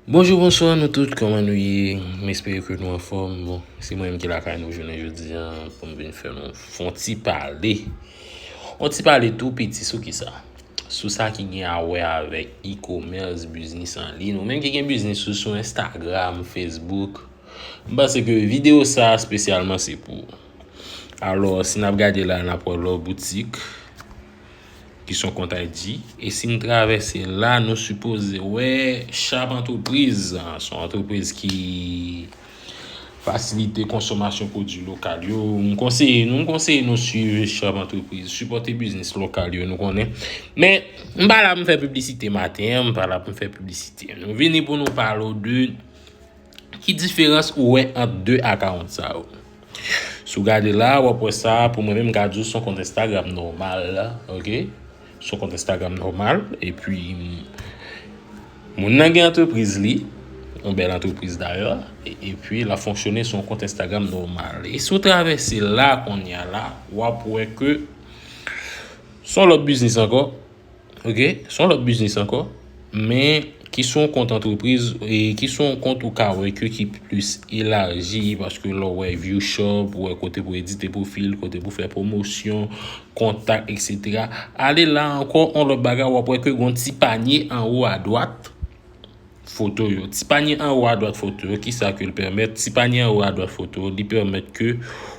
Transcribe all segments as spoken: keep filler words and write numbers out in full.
Bonjou, bonswa nou tout, kòman nou ye? M espere ke nou anfòm. Bon, se mwen menm ki lakay nou jounen jodi a pou m vin fè nou fè yon ti pale. Yon ti pale tou piti sou kisa? Sou sa ki gen a wè avèk e-commerce, biznis an liy. Ou menm ki gen biznis ou sou Instagram, Facebook, m panse ke videyo sa a espesyalman se pou ou. Alò, si n ap gade la, n ap wè lò boutik ki se yon kont I G. E si n travèse la, nou sipoze wè chap antrepriz. Se yon antrepriz ki fasilite konsomasyon pwodui lokal yo. M konseye nou, m konseye nou swiv chap antrepriz, sipòte biznis lokal yo, nou konnen. Men, m pa la pou m fè piblisite maten an, m pa la pou m fè piblisite. Nou vini pou nou pale w de ki diferans ou wè ant de akawont sa yo. Si w gade la, w ap wè sa, pou mwen menm, m ka di w se yon kont Instagram nòmal, ok? Se yon kont Instagram nòmal, epi moun nan gen antrepriz li, yon bèl antrepriz dayè, e- epi l ap fonksyone sou yon kont Instagram nòmal. E si w travèse la kounye a la, w ap wè ke se yon lòt biznis ankò, ok? Se yon lòt biznis ankò, men ki se yon kont antrepriz, e ki se yon kont ou ka wè ke ki plis elaji, paske lè w wè view shop, ou wè kote pou edite pwofil, kote pou fè pwomosyon, kontak, etsetera. Ale la ankò, yon lòt bagay, w ap wè ke gen yon ti panye anwo adwat foto yo. Ti panye anwo adwat foto yo, kisa ke l pèmèt? Ti panye anwo adwat foto yo, li pèmèt ke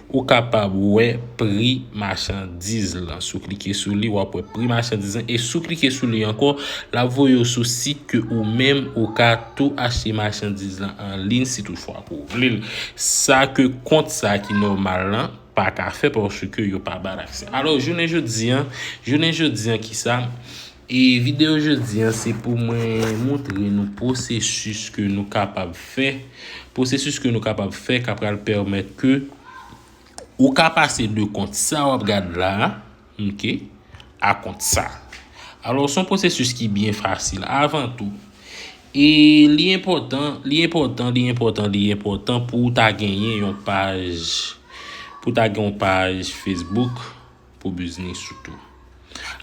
ou kapab wè pri machandiz lan. Si w klike sou li, w ap wè pri machandiz lan. E si w klike sou li ankò, l ap voye w sou sit ke ou menm ou ka tou achte machandiz lan an liy si toutfwa ke w vle l. Sa ke kont sa ki nòmal lan pa ka fè paske yo pa ba l aksè. Alò, jounen jodi an, jounen jodi an, kisa? E videyo jodi an, se pou mwen montre nou pwosesis ke nou kapab fè, pwosesis ke nou kapab fè k ap pral pèmèt ke ou ka pase de kont sa w ap gad la, ok, a kont sa. Alò, se yon pwosesis ki byen fasil. Avan tou, e li enpòtan, li enpòtan, li enpòtan, li enpòtan pou w ta genyen yon paj, pou w ta gen yon paj Facebook pou biznis ou tou.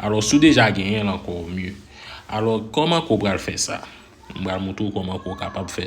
Alò, si w deja genyen l, ankò mye. Alò, kòman ke w pral fè sa? M pral montre w kòman ke w kapab fè